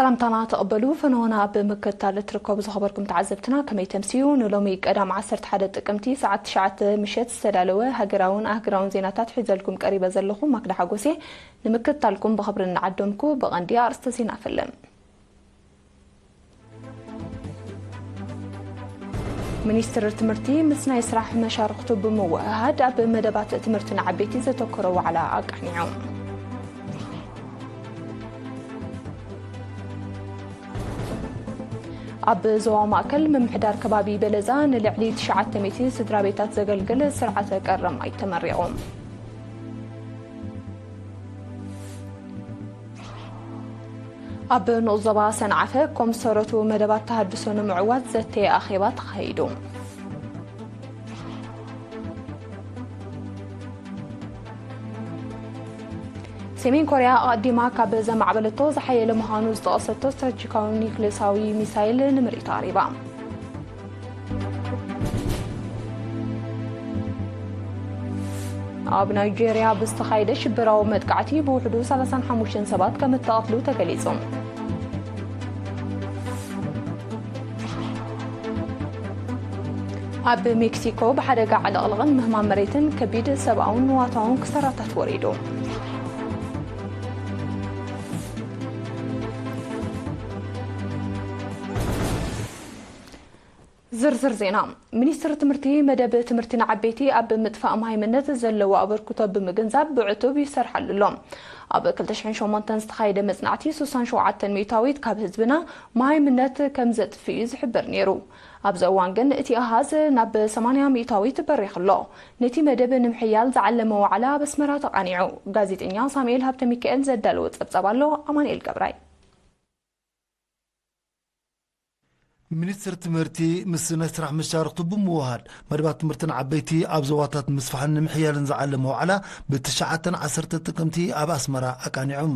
ሰላምታና ተቐበሉ። ፈነወና ኣብ ምክትታል እትርከቡ ዝኸበርኩም ተዓዘብትና ከመይ ተምስዩ? ንሎሚ ቀዳም ዓሰርተ ሓደ ጥቅምቲ ሰዓት ትሽዓተ ምሸት ዝተዳለወ ሃገራውን ኣህግራውን ዜናታት ሒዘልኩም ቀሪበ ዘለኹ ማክዳ ሓጎሴ። ንምክትታልኩም ብኽብሪ እናዓደምኩ ብቐንዲ ኣርእስተ ዜና እፍልም። ሚኒስትሪ ትምህርቲ ምስ ናይ ስራሕ መሻርኽቱ ብምውህሃድ ኣብ መደባት ትምህርቲ ንዓበይቲ ዘተኮረ ዋዕላ ኣቃኒዑ። ኣብ ዞባ ማእከል ምምሕዳር ከባቢ በለዛ ንልዕሊ ትሽዓተ ሚእቲ ስድራ ቤታት ዘገልግል ስርዓተ ቀረብ ማይ ተመሪቑ። ኣብ ንኡስ ዞባ ሰንዓፈ ኮምሰረቱ መደባት ተሃድሶ ንምዕዋት ዘተየ ኣኼባ ተኻይዱ። ሰሜን ኮርያ ኣቐዲማ ካብ ዘማዕበለቶ ዝሓየለ ምዃኑ ዝጠቐሰቶ ስትራቴጂካዊ ኒውክሌሳዊ ሚሳይል ንምርኢት ኣቕሪባ። ኣብ ናይጄርያ ብዝተኻየደ ሽበራዊ መጥቃዕቲ ብውሕዱ ሰላሳን ሓሙሽተን ሰባት ከም እተቐትሉ ተገሊጹ። ኣብ ሜክሲኮ ብሓደጋ ዕልቕልቕን ምህማም መሬትን ከቢድ ሰብኣውን ንዋታውን ክሳራታት ወሪዱ። ዝርዝር ዜና። ሚኒስትሪ ትምህርቲ መደብ ትምህርቲ ንዓበይቲ ኣብ ምጥፋእ መሃይምነት ዘለዎ ኣበርክቶ ብምግንዛብ ብዕቱብ ይሰርሓሉ ኣሎ። ኣብ ክልተ ሽሕን ሸሞንተን ዝተኻየደ መጽናዕቲ ስሳን ሸውዓተን ሚእታዊት ካብ ህዝብና መሃይምነት ከም ዘጥፍእ እዩ ዝሕበር ነይሩ። ኣብዚ እዋን ግን እቲ ኣሃዝ ናብ ሰማንያ ሚእታዊት በሪኹ ኣሎ። ነቲ መደብ ንምሕያል ዝዓለመ ዋዕላ ኣብ ኣስመራ ተቓኒዑ። ጋዜጠኛ ሳሙኤል ሃብተ ሚካኤል ዘዳለወ ጸብጻብ ኣሎ። ኣማኑኤል ገብራይ። ሚኒስትሪ ትምህርቲ ምስ ናይ ስራሕ መሻርኽቱ ብምውሃድ መደባት ትምህርቲ ንዓበይቲ ኣብ ዞባታት ምስፋሕን ንምሕያልን ዝዓለመ ዋዕላ ብትሽዓተን ዓሰርተ ጥቅምቲ ኣብ ኣስመራ ኣቃኒዖም።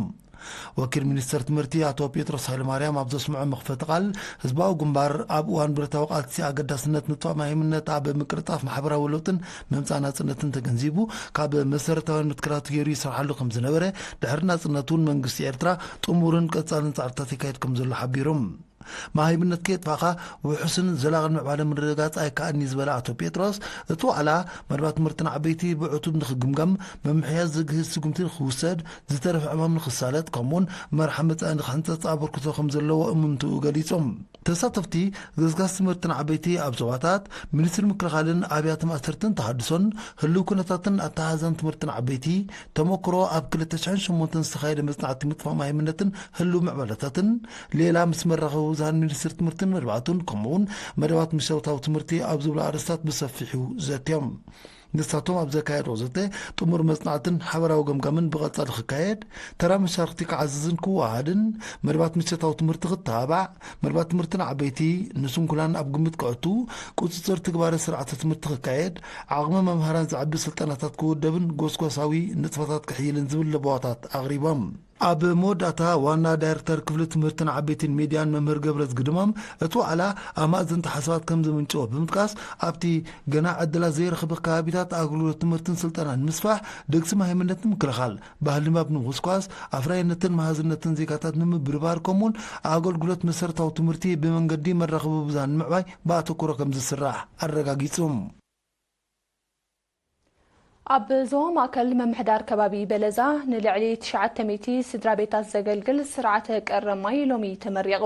ወኪል ሚኒስትር ትምህርቲ ኣቶ ጴጥሮስ ሃይለማርያም ኣብ ዘስምዖ መኽፈቲ ቃል፣ ህዝባዊ ግንባር ኣብ እዋን ብረታዊ ቃልሲ ኣገዳስነት ምጥፋእ መሃይምነት ኣብ ምቅልጣፍ ማሕበራዊ ለውጥን ምምጻእ ናጽነትን ተገንዚቡ፣ ካብ መሰረታውያን መትከላቱ ገይሩ ይሰርሓሉ ከም ዝነበረ፣ ድሕሪ ናጽነት እውን መንግስቲ ኤርትራ ጥሙርን ቀጻልን ጻዕርታት ይካየድ ከም ዘሎ ሓቢሮም። መሃይምነት ከየጥፋእካ ውሑስን ዘላቕን ምዕባለ ምርግጋጽ ኣይከኣልን እዩ ዝበለ ኣቶ ጴጥሮስ፣ እቲ ዋዕላ መደባት ትምህርቲ ንዓበይቲ ብዕቱብ ንክግምገም፣ መምሕያሽ ዝግህዝ ስጉምቲ ንክውሰድ፣ ዝተረፈ ዕማም ንክሳለጥ፣ ከምኡውን መርሓ መጻኢ ንክሕንጸጽ ኣበርክቶ ከም ዘለዎ እምንትኡ ገሊጾም። ተሳተፍቲ ገስጋስ ትምህርቲ ንዓበይቲ ኣብ ዞባታት፣ ሚኒስትሪ ምክልኻልን ኣብያተ ማእሰርትን ተሃድሶን ህልው ኩነታትን ኣተሓሕዛን ትምህርቲ ንዓበይቲ፣ ተመክሮ ኣብ ክልተ ሽሕን ሸሞንተን ዝተኻየደ መጽናዕቲ ምጥፋእ መሃይምነትን ህልው ምዕባለታትን፣ ሌላ ምስ መራኸቢ ብዙሃን ሚኒስትሪ ትምህርትን መደባቱን፣ ከምኡውን መደባት ምሸታዊ ትምህርቲ ኣብ ዝብሉ ኣርእስታት ብሰፊሑ ዘትዮም። ንሳቶም ኣብ ዘካየድዎ ዘተ፣ ጥሙር መጽናዕትን ሓበራዊ ገምጋምን ብቐጻሊ ክካየድ፣ ተራ መሻርኽቲ ክዓዝዝን ክወሃሃድን፣ መደባት ምሸታዊ ትምህርቲ ክተባባዕ፣ መደባት ትምህርቲ ንዓበይቲ ንስንኩላን ኣብ ግምት ከእቱ፣ ቁጽጽር ትግባረ ስርዓተ ትምህርቲ ክካየድ፣ ዓቕሚ መምሃራን ዘዕቢ ስልጠናታት ክውደብን ጎስጓሳዊ ንጥፈታት ክሕይልን ዝብል ለበዋታት ኣቕሪቦም። ኣብ መወዳእታ ዋና ዳይሬክተር ክፍሊ ትምህርትን ዓበይትን ሚድያን መምህር ገብረዝጊ ድማም፣ እቲ ዋዕላ ኣማእዘንቲ ሓሳባት ከም ዘመንጨወ ብምጥቃስ፣ ኣብቲ ገና ዕድላት ዘይረኸበ ከባቢታት ኣገልግሎት ትምህርትን ስልጠናን ንምስፋሕ፣ ድግሲ መሃይምነት ንምክልኻል፣ ባህሊ ንባብ ንምኹስኳስ፣ ኣፍራይነትን መሃዝነትን ዜጋታት ንምብርባር፣ ከምኡውን ኣገልግሎት መሰረታዊ ትምህርቲ ብመንገዲ መራኸቢ ብዙሃን ንምዕባይ ብኣተኩሮ ከም ዝስራሕ ኣረጋጊጹ። ኣብ ዞባ ማእከል ምምሕዳር ከባቢ በለዛ ንልዕሊ ትሽዓተ ሚእቲ ስድራ ቤታት ዘገልግል ስርዓተ ቀረብ ማይ ሎሚ ተመሪቑ።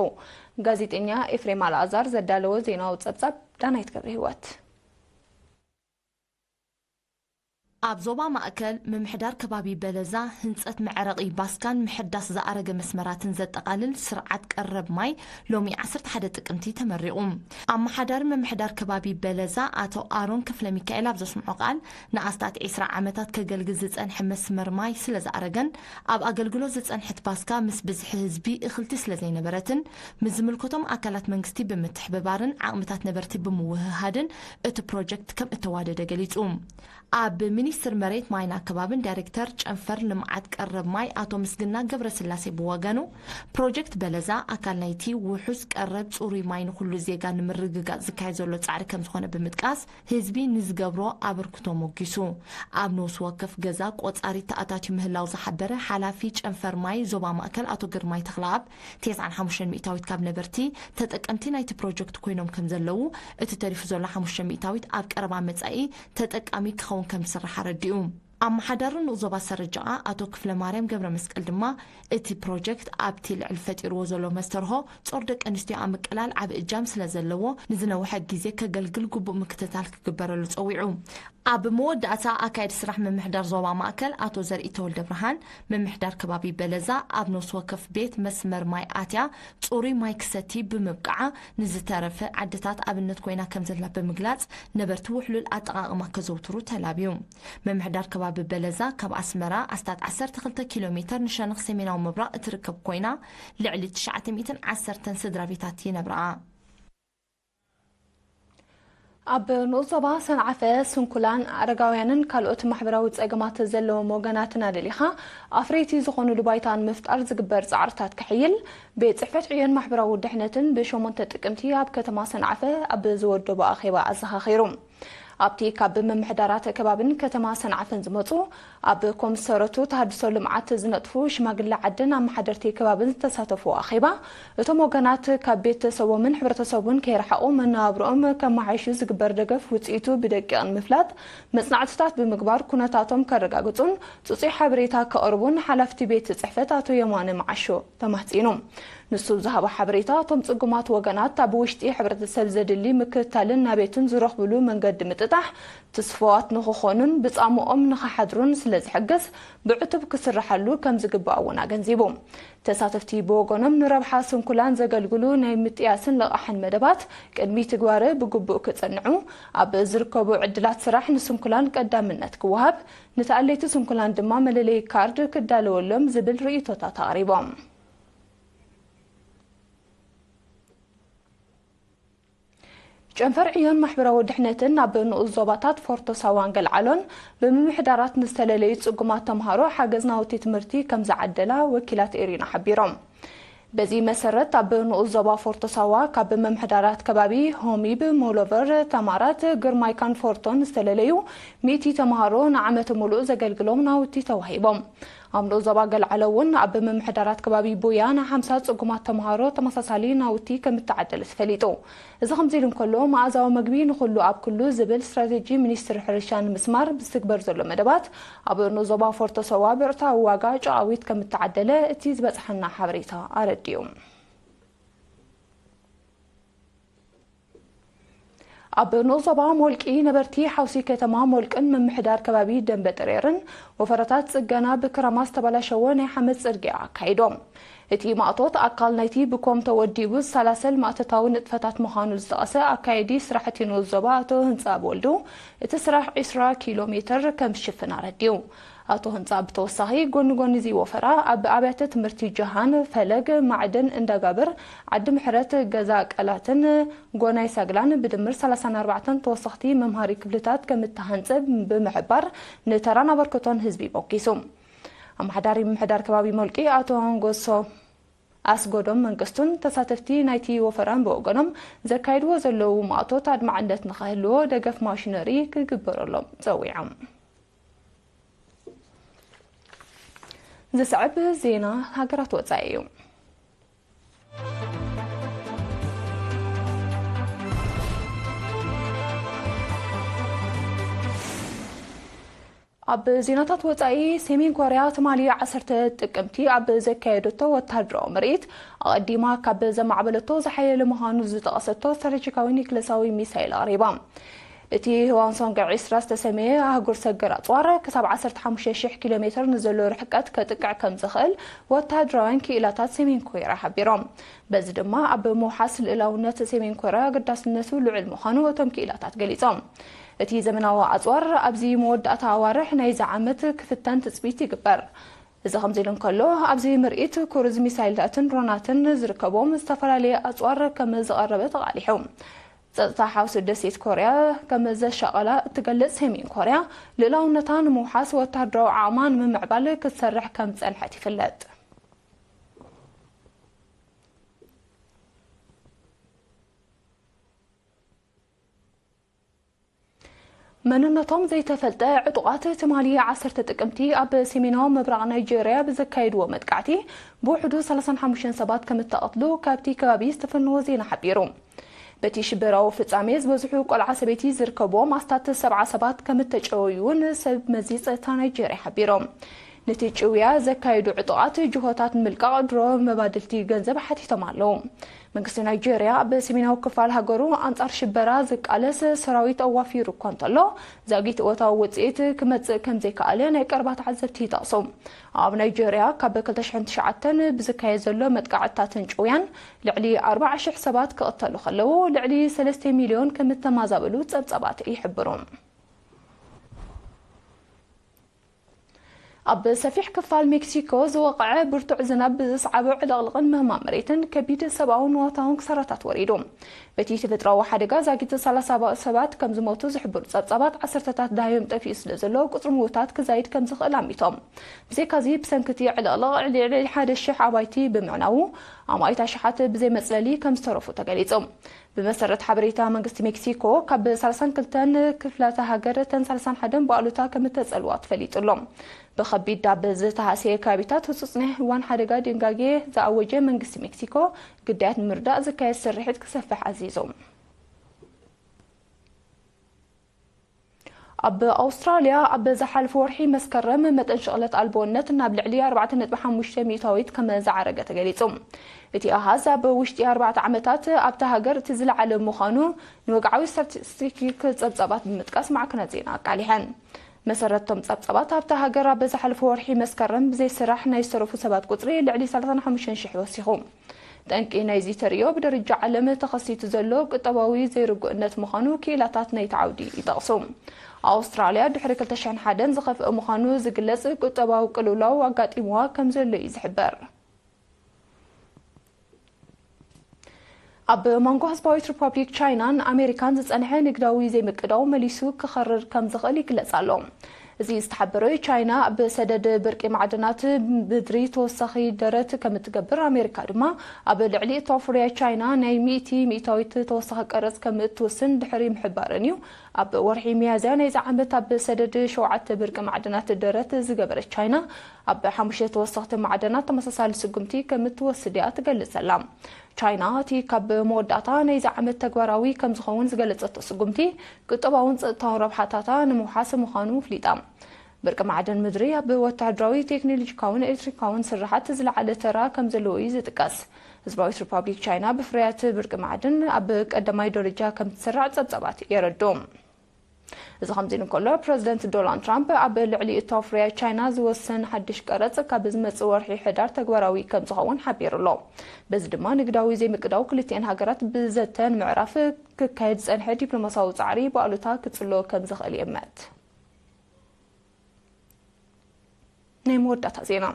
ጋዜጠኛ ኤፍሬም ኣልኣዛር ዘዳለወ ዜናዊ ጸብጻብ ዳናይት ገብረ ህይወት። ኣብ ዞባ ማእከል ምምሕዳር ከባቢ በለዛ ህንጸት መዕረቒ ባስካን ምሕዳስ ዝኣረገ መስመራትን ዘጠቓልል ስርዓት ቀረብ ማይ ሎሚ ዓሰርተ ሓደ ጥቅምቲ ተመሪቑ። ኣመሓዳሪ ምምሕዳር ከባቢ በለዛ ኣቶ ኣሮን ክፍለ ሚካኤል ኣብ ዘስምዖ ቃል፣ ንኣስታት ዒስራ ዓመታት ከገልግል ዝጸንሐ መስመር ማይ ስለ ዝኣረገን ኣብ ኣገልግሎት ዝጸንሐት ባስካ ምስ ብዝሒ ህዝቢ እኽልቲ ስለ ዘይነበረትን፣ ምስ ዝምልከቶም ኣካላት መንግስቲ ብምትሕብባርን ዓቕምታት ነበርቲ ብምውህሃድን እቲ ፕሮጀክት ከም እተዋደደ ገሊጹ። ኣብ ሚኒስትር መሬት ማይን ኣከባብን ዳይሬክተር ጨንፈር ልምዓት ቀረብ ማይ ኣቶ ምስግና ገብረስላሴ ብወገኑ፣ ፕሮጀክት በለዛ ኣካል ናይቲ ውሑስ ቀረብ ጽሩይ ማይ ንኹሉ ዜጋ ንምርግጋጽ ዝካየድ ዘሎ ጻዕሪ ከም ዝኾነ ብምጥቃስ፣ ህዝቢ ንዝገብሮ ኣበርክቶ ሞጊሱ። ኣብ ነፍሲ ወከፍ ገዛ ቆጻሪ ተኣታትዩ ምህላው ዝሓበረ ሓላፊ ጨንፈር ማይ ዞባ ማእከል ኣቶ ግርማይ ተኽለኣብ፣ ተስዓን ሓሙሽተን ሚእታዊት ካብ ነበርቲ ተጠቀምቲ ናይቲ ፕሮጀክት ኮይኖም ከም ዘለዉ፣ እቲ ተሪፉ ዘሎ ሓሙሽተ ሚእታዊት ኣብ ቀረባ መጻኢ ተጠቃሚ ክኸውን ከም ዝስራሕ ኣረዲኡ። ኣመሓዳሪ ንኡስ ዞባ ሰረጃኣ ኣቶ ክፍለ ማርያም ገብረ መስቀል ድማ፣ እቲ ፕሮጀክት ኣብቲ ልዕሊ ፈጢርዎ ዘሎ መስተርሆ ጾር ደቂ ኣንስትዮ ኣብ ምቅላል ዓቢ እጃም ስለ ዘለዎ፣ ንዝነውሐ ግዜ ከገልግል ግቡእ ምክትታል ክግበረሉ ጸዊዑ። ኣብ መወዳእታ ኣካየዲ ስራሕ ምምሕዳር ዞባ ማእከል ኣቶ ዘርኢ ተወልደ ብርሃን፣ ምምሕዳር ከባቢ በለዛ ኣብ ነፍሲ ወከፍ ቤት መስመር ማይ ኣትያ ጽሩይ ማይ ክሰቲ ብምብቃዓ ንዝተረፈ ዓድታት ኣብነት ኮይና ከም ዘላ ብምግላጽ፣ ነበርቲ ውሕሉል ኣጠቓቕማ ከዘውትሩ ተላብዩ። ምምሕዳር ከባቢ በለዛ ካብ ኣስመራ ኣስታት ዓሰርተ ክልተ ኪሎ ሜተር ንሸነኽ ሰሜናዊ ምብራቕ እትርከብ ኮይና፣ ልዕሊ ትሽዓተ ሚእትን ዓሰርተን ስድራ ቤታት ይነብርኣ። ኣብ ንኡስ ዞባ ሰንዓፈ ስንኩላን፣ ኣረጋውያንን ካልኦት ማሕበራዊ ጸገማት ዘለዎም ወገናትን ኣደሊኻ ኣፍረይቲ ዝኾኑሉ ባይታ ንምፍጣር ዝግበር ጻዕርታት ክሕይል ቤት ጽሕፈት ዕዮን ማሕበራዊ ድሕነትን ብሸሞንተ ጥቅምቲ ኣብ ከተማ ሰንዓፈ ኣብ ዝወደቦ ኣኼባ ኣዘኻኺሩ። ኣብቲ ካብ ምምሕዳራት ከባብን ከተማ ሰንዓፈን ዝመጹ ኣብ ኮምሰረቱ ተሃድሶ ልምዓት ዝነጥፉ ሽማግለ ዓድን ኣመሓደርቲ ከባብን ዝተሳተፉ ኣኼባ፣ እቶም ወገናት ካብ ቤተሰቦምን ሕብረተሰቡን ከይረሓቑ መነባብሮኦም ከመሓይሹ ዝግበር ደገፍ ውፅኢቱ ብደቂቕን ምፍላጥ መፅናዕትታት ብምግባር ኩነታቶም ከረጋግፁን ፅፁይ ሓበሬታ ከቕርቡን ሓላፍቲ ቤት ፅሕፈት ኣቶ የማነ መዓሾ ተማህፂኑ። ንሱ ዝሃቦ ሓበሬታ፣ እቶም ጽጉማት ወገናት ኣብ ውሽጢ ሕብረተሰብ ዘድሊ ምክትታልን ናቤቱን ዝረኽብሉ መንገዲ ምጥጣሕ ትስፉዋት ንኽኾኑን ብጻምኦም ንኽሓድሩን ስለ ዝሕግዝ ብዕቱብ ክስርሓሉ ከም ዝግባእ እውን ኣገንዚቡ። ተሳተፍቲ ብወገኖም ንረብሓ ስንኩላን ዘገልግሉ ናይ ምጥያስን ልቓሕን መደባት ቅድሚ ትግባረ ብግቡእ ክጸንዑ፣ ኣብ ዝርከቡ ዕድላት ስራሕ ንስንኩላን ቀዳምነት ክወሃብ፣ ንተኣለይቲ ስንኩላን ድማ መለለዪ ካርድ ክዳለወሎም ዝብል ርእይቶታት ኣቕሪቦም። ጨንፈር ዕዮን ማሕበራዊ ድሕነትን ኣብ ንኡስ ዞባታት ፎርቶ ሳዋን ገልዓሎን ብምምሕዳራት ንዝተለለዩ ጽጉማት ተምሃሮ ሓገዝ ናውቲ ትምህርቲ ከም ዝዓደላ ወኪላት ኤሪና ሓቢሮም። በዚ መሰረት ኣብ ንኡስ ዞባ ፎርቶ ሳዋ ካብ ምምሕዳራት ከባቢ ሆሚብ፣ ሞሎቨር፣ ተማራት፣ ግርማይካን ፎርቶን ዝተለለዩ ሚእቲ ተምሃሮ ንዓመት ሙሉእ ዘገልግሎም ናውቲ ተዋሂቦም። ኣብ ንኡስ ዞባ ገልዓሎ እውን ኣብ ምምሕዳራት ከባቢ ቡያ ንሓምሳ ጽጉማት ተምሃሮ ተመሳሳሊ ናውቲ ከም እተዓደለ ተፈሊጡ። እዚ ከምዚ ኢሉ እንከሎ፣ መኣዛዊ መግቢ ንኹሉ ኣብ ኩሉ ዝብል ስትራቴጂ ሚኒስትሪ ሕርሻ ንምስማር ብዝትግበር ዘሎ መደባት ኣብ ንኡስ ዞባ ፎርቶ ሰዋ ብዕታዊ ዋጋ ጨቓዊት ከም እተዓደለ እቲ ዝበጽሓና ሓበሬታ ኣረዲኡ። ኣብ ንኡስ ዞባ ሞልቂ ነበርቲ ሓውሲ ከተማ ሞልቅን ምምሕዳር ከባቢ ደንበ ጥሬርን ወፈራታት ጽገና ብክራማ ዝተበላሸወ ናይ ሓመድ ጽርግያ ኣካይዶም። እቲ ማእቶት ኣካል ናይቲ ብኮም ተወዲቡ ዝሰላሰል ማእቶታዊ ንጥፈታት ምዃኑ ዝጠቐሰ ኣካየዲ ስራሕቲ ንኡስ ዞባ ኣቶ ህንጻብ ወልዱ፣ እቲ ስራሕ ዕስራ ኪሎ ሜትር ከም ዝሽፍን ኣረዲኡ። ኣቶ ህንጻብ ብተወሳኺ፣ ጎኒ ጎኒ እዚ ወፈራ ኣብ ኣብያተ ትምህርቲ ጀሃን፣ ፈለግ፣ ማዕድን፣ እንዳጋብር፣ ዓዲ ምሕረት፣ ገዛ ቀላትን ጎናይ ሳግላን ብድምር ሰላሳን ኣርባዕተን ተወሰኽቲ መምሃሪ ክፍልታት ከም እተሃንጸ ብምሕባር፣ ንተራን ኣበርክቶን ህዝቢ ሞጊሱ። ኣመሓዳሪ ምምሕዳር ከባቢ ሞልቂ ኣቶ ኣንጎሶ ኣስጎዶም መንግስቱን ተሳተፍቲ ናይቲ ወፈራን ብወገኖም፣ ዘካይድዎ ዘለዉ ማእቶት ኣድማዕነት ንኸህልዎ ደገፍ ማሽነሪ ክግበረሎም ጸዊዖም። ዝስዕብ ዜና ሃገራት ወጻኢ እዩ። ኣብ ዜናታት ወጻኢ፣ ሰሜን ኮርያ ትማሊ ዓሰርተ ጥቅምቲ ኣብ ዘካየደቶ ወተሃደራዊ ምርኢት፣ ኣቐዲማ ካብ ዘማዕበለቶ ዝሓየለ ምዃኑ ዝጠቐሰቶ ስትራቴጂካዊ ኒክለሳዊ ሚሳይል ኣቕሪባ። እቲ ህዋንሶንግ ዕስራ ዝተሰመየ ኣህጉር ሰገር ኣጽዋር፣ ክሳብ ዓሰርተ ሓሙሽተ ሽሕ ኪሎ ሜትር ንዘሎ ርሕቀት ከጥቅዕ ከም ዝኽእል ወተሃደራውያን ክኢላታት ሰሜን ኮርያ ሓቢሮም። በዚ ድማ ኣብ ምውሓስ ልኡላውነት ሰሜን ኮርያ ኣገዳስነቱ ልዑል ምዃኑ እቶም ክኢላታት ገሊጾም። እቲ ዘመናዊ ኣጽዋር ኣብዚ መወዳእታ ኣዋርሕ ናይዚ ዓመት ክፍተን ትጽቢት ይግበር። እዚ ከምዚ ኢሉ እንከሎ፣ ኣብዚ ምርኢት ክሩዝ ሚሳይላትን ድሮናትን ዝርከቦም ዝተፈላለየ ኣጽዋር ከም ዝቐረበ ተቓሊሑ። ጸጥታ ሓውሲ ደሴት ኮርያ ከም ዘሻቐላ እትገልጽ ሰሜን ኮርያ፣ ልኡላውነታ ንምውሓስ ወታደራዊ ዓቕማ ንምምዕባል ክትሰርሕ ከም ዝጸንሐት ይፍለጥ። መንነቶም ዘይተፈልጠ ዕጡቓት ትማሊ ዓሰርተ ጥቅምቲ ኣብ ሰሜናዊ ምብራቕ ናይጄርያ ብዘካየድዎ መጥቃዕቲ ብውሕዱ ሰላሳን ሓሙሽተን ሰባት ከም እተቐትሉ ካብቲ ከባቢ ዝተፈነወ ዜና ሓቢሩ። በቲ ሽበራዊ ፍጻሜ ዝበዝሑ ቆልዓ ሰበይቲ ዝርከብዎም ኣስታት ሰብዓ ሰባት ከም እተጨወዩ እውን ሰብ መዚ ጸጥታ ናይጄርያ ሓቢሮም። ነቲ ጭውያ ዘካየዱ ዕጡቓት ጅሆታት ንምልቃቕ ድሮ መባድልቲ ገንዘብ ሓቲቶም ኣለዉ። መንግስቲ ናይጄርያ ኣብ ሰሜናዊ ክፋል ሃገሩ ኣንጻር ሽበራ ዝቃለስ ሰራዊት ኣዋፊሩ እኳ እንተሎ፣ ዛጊት እወታዊ ውጽኢት ክመጽእ ከም ዘይከኣለ ናይ ቀረባ ተዓዘብቲ ይጠቕሱ። ኣብ ናይጄርያ ካብ ክልተ ሽሕን ትሽዓተን ብዝካየድ ዘሎ መጥቃዕትታትን ጭውያን ልዕሊ ኣርባዓ ሽሕ ሰባት ክቕተሉ ከለዉ፣ ልዕሊ ሰለስተ ሚልዮን ከም እተማዛበሉ ጸብጻባት ይሕብሩ። ኣብ ሰፊሕ ክፋል ሜክሲኮ ዝወቕዐ ብርቱዕ ዝናብ ብዘስዓቦ ዕልቕልቕን ምህማም መሬትን ከቢድ ሰብኣውን ንዋታውን ክሳራታት ወሪዱ። በቲ ተፈጥሮኣዊ ሓደጋ ዛጊት ሰላሳ ሰባት ከም ዝሞቱ ዝሕብሩ ጸብጻባት፣ ዓሰርተታት ደሃዮም ጠፊኡ ስለ ዘሎ፣ ቁጽሪ ምዉታት ክዛይድ ከም ዝኽእል ኣሚቶም። ብዘይካዚ፣ ብሰንኪ እቲ ዕልቕልቕ ልዕሊ ሓደ ሽሕ ኣባይቲ ብምዕናዉ፣ ኣማኢት ኣሽሓት ብዘይ መጽለሊ ከም ዝተረፉ ተገሊጹ። ብመሰረት ሓበሬታ መንግስቲ ሜክሲኮ፣ ካብ ሰላሳን ክልተን ክፍላተ ሃገር እተን ሰላሳን ሓደን ብኣሉታ ከም እተጸልዋ ተፈሊጡ ኣሎ። ብኸቢድ ዳብ ዝተሃስየ ከባቢታት ህጹጽ ናይ እዋን ሓደጋ ድንጋጌ ዝኣወጀ መንግስቲ ሜክሲኮ፣ ግዳያት ንምርዳእ ዝካየድ ስርሒት ክሰፍሕ ኣዚዙ። ኣብ ኣውስትራልያ ኣብ ዝሓለፈ ወርሒ መስከረም መጠን ሽቕለት ኣልቦነት ናብ ልዕሊ ኣርባዕተ ነጥቢ ሓሙሽተ ሚእታዊት ከም ዝዓረገ ተገሊጹ። እቲ ኣሃዝ ኣብ ውሽጢ ኣርባዕተ ዓመታት ኣብታ ሃገር እቲ ዝለዓለ ምዃኑ ንወግዓዊ ስታቲስቲክ ጸብጻባት ብምጥቃስ ማዕከናት ዜና ኣቃሊሐን። መሰረት እቶም ጸብጻባት፣ ኣብታ ሃገር ኣብ ዝሓለፈ ወርሒ መስከረም ብዘይ ስራሕ ናይ ዝተረፉ ሰባት ቁጽሪ ልዕሊ ሰላሳን ሓሙሽተን ሽሕ ወሲኹ። ጠንቂ ናይዚ ተርእዮ ብደረጃ ዓለም ተኸሲቱ ዘሎ ቁጠባዊ ዘይርጉእነት ምዃኑ ክኢላታት ናይቲ ዓውዲ ይጠቕሱ። ኣውስትራልያ ድሕሪ ክልተ ሽሕን ሓደን ዝኸፍአ ምዃኑ ዝግለጽ ቁጠባዊ ቅልውላው ኣጋጢምዋ ከም ዘሎ እዩ ዝሕበር። ኣብ መንጎ ህዝባዊት ሪፓብሊክ ቻይናን ኣሜሪካን ዝጸንሐ ንግዳዊ ዘይምቅዳው መሊሱ ክኸርር ከም ዝኽእል ይግለጽ ኣሎ። እዚ ዝተሓበረ፣ ቻይና ኣብ ሰደድ ብርቂ ማዕድናት ምድሪ ተወሳኺ ደረት ከም እትገብር፣ ኣሜሪካ ድማ ኣብ ልዕሊ እተዋፍርያ ቻይና ናይ ሚእቲ ሚእታዊት ተወሳኺ ቀረጽ ከም እትውስን ድሕሪ ምሕባረን እዩ። ኣብ ወርሒ ሚያዝያ ናይዚ ዓመት ኣብ ሰደድ ሸውዓተ ብርቂ ማዕድናት ደረት ዝገበረት ቻይና፣ ኣብ ሓሙሽተ ተወሰኽቲ ማዕድናት ተመሳሳሊ ስጉምቲ ከም እትወስድ እያ ትገልጽ ዘላ። ቻይና፣ እቲ ካብ መወዳእታ ናይዚ ዓመት ተግባራዊ ከም ዝኸውን ዝገለጸቶ ስጉምቲ፣ ቁጠባውን ጸጥታውን ረብሓታታ ንምውሓስ ምዃኑ ኣፍሊጣ። ብርቂ ማዕድን ምድሪ ኣብ ወተሃደራዊ፣ ቴክኖሎጂካውን ኤሌክትሪካውን ስርሓት ዝለዓለ ተራ ከም ዘለዎ እዩ ዝጥቀስ። ህዝባዊት ሪፓብሊክ ቻይና ብፍርያት ብርቂ ማዕድን ኣብ ቀዳማይ ደረጃ ከም እትስራዕ ጸብጻባት የረድኡ። እዚ ከምዚ ኢሉ እንከሎ፣ ፕረዚደንት ዶናልድ ትራምፕ ኣብ ልዕሊ እተዋፍርያ ቻይና ዝወስን ሓድሽ ቀረጽ ካብ ዝመጽእ ወርሒ ሕዳር ተግባራዊ ከም ዝኸውን ሓቢሩ ኣሎ። በዚ ድማ ንግዳዊ ዘይምቅዳው ክልቲኤን ሃገራት ብዘተ ንምዕራፍ ክካየድ ዝጸንሐ ዲፕሎማሲያዊ ጻዕሪ ብኣሉታ ክጽሎ ከም ዝኽእል ይእመት። ናይ መወዳእታ ዜና።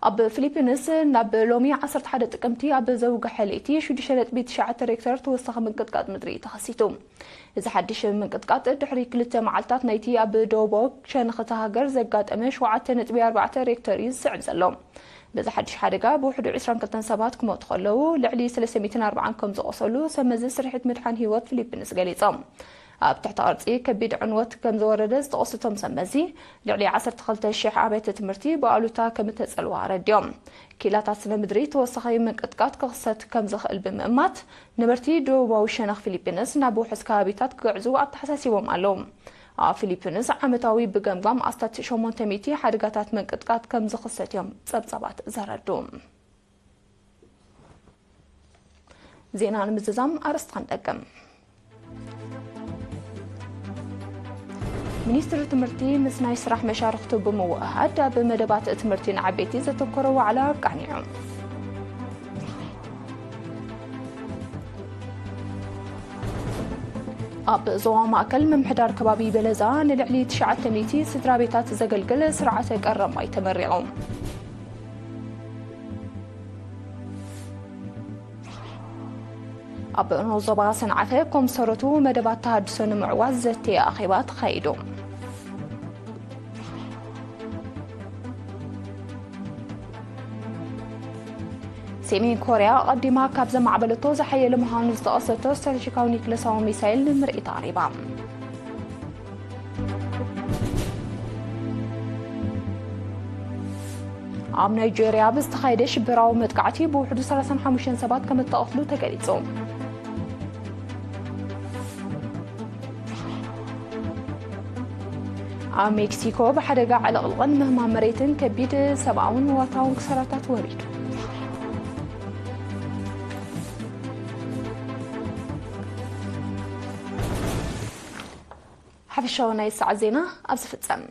ኣብ ፊሊፒንስ ናብ ሎሚ ዓሰርተ ሓደ ጥቅምቲ ኣብ ዘውግሐ ለይቲ ሽዱሽተ ነጥቢ ትሽዓተ ሬክተር ተወሳኺ ምንቅጥቃጥ ምድሪ ተኸሲቱ። እዚ ሓድሽ ምንቅጥቃጥ ድሕሪ ክልተ መዓልታት ናይቲ ኣብ ደቡባዊ ሸነኽ እታ ሃገር ዘጋጠመ ሸውዓተ ነጥቢ ኣርባዕተ ሬክተር እዩ ዝስዕብ ዘሎ። በዚ ሓድሽ ሓደጋ ብውሕዱ ዕስራን ክልተን ሰባት ክሞቱ ከለዉ፣ ልዕሊ ሰለስተ ሚእትን ኣርባዓን ከም ዝቖሰሉ ሰብ መዚ ስርሒት ምድሓን ህይወት ፊሊፒንስ ገሊጾም። ኣብ ትሕቲ ቅርጺ ከቢድ ዕንወት ከም ዝወረደ ዝጠቐሱ እቶም ሰብ መዚ፣ ልዕሊ ዓሰርተ ክልተ ሽሕ ኣብያተ ትምህርቲ ብኣሉታ ከም እተጸልዋ ኣረዲኦም። ክኢላታት ስነ ምድሪ ተወሳኺ ምንቅጥቃጥ ክኽሰት ከም ዝኽእል ብምእማት፣ ነበርቲ ደቡባዊ ሸነኽ ፊሊፒንስ ናብ ውሑስ ከባቢታት ክግዕዙ ኣተሓሳሲቦም ኣለዉ። ኣብ ፊሊፒንስ ዓመታዊ ብገምጋም ኣስታት ሸሞንተ ሚእቲ ሓደጋታት ምንቅጥቃጥ ከም ዝኽሰት እዮም ጸብጻባት ዘረድኡ። ዜና ንምዝዛም ኣርእስቲ ክንደግም። ሚኒስትሪ ትምህርቲ ምስ ናይ ስራሕ መሻርኽቱ ብምውህሃድ ኣብ መደባት ትምህርቲ ንዓበይቲ ዘተኮረ ዋዕላ ኣቃኒዑ። ኣብ ዞባ ማእከል ምምሕዳር ከባቢ በለዛ ንልዕሊ ትሽዓተ ሚእቲ ስድራ ቤታት ዘገልግል ስርዓተ ቀረብ ማይ ተመሪቑ። ኣብ ንኡስ ዞባ ሰንዓፈ ኮምሰረቱ መደባት ተሃድሶ ንምዕዋት ዘተየ ኣኼባ ተኻይዱ። ሰሜን ኮርያ ኣቐዲማ ካብ ዘማዕበለቶ ዝሓየለ ምዃኑ ዝጠቐሰቶ ስትራቴጂካዊ ኒክለሳዊ ሚሳይል ንምርኢት ኣቕሪባ። ኣብ ናይጄርያ ብዝተኻየደ ሽበራዊ መጥቃዕቲ ብውሕዱ ሰላሳን ሓሙሽተን ሰባት ከም እተቐትሉ ተገሊጹ። ኣብ ሜክሲኮ ብሓደጋ ዕልቕልቕን ምህማም መሬትን ከቢድ ሰብኣውን ንዋታውን ክሳራታት ወሪዱ። ሓፈሻዊ ናይ ሰዓት ዜና ኣብዚ ፍጸም።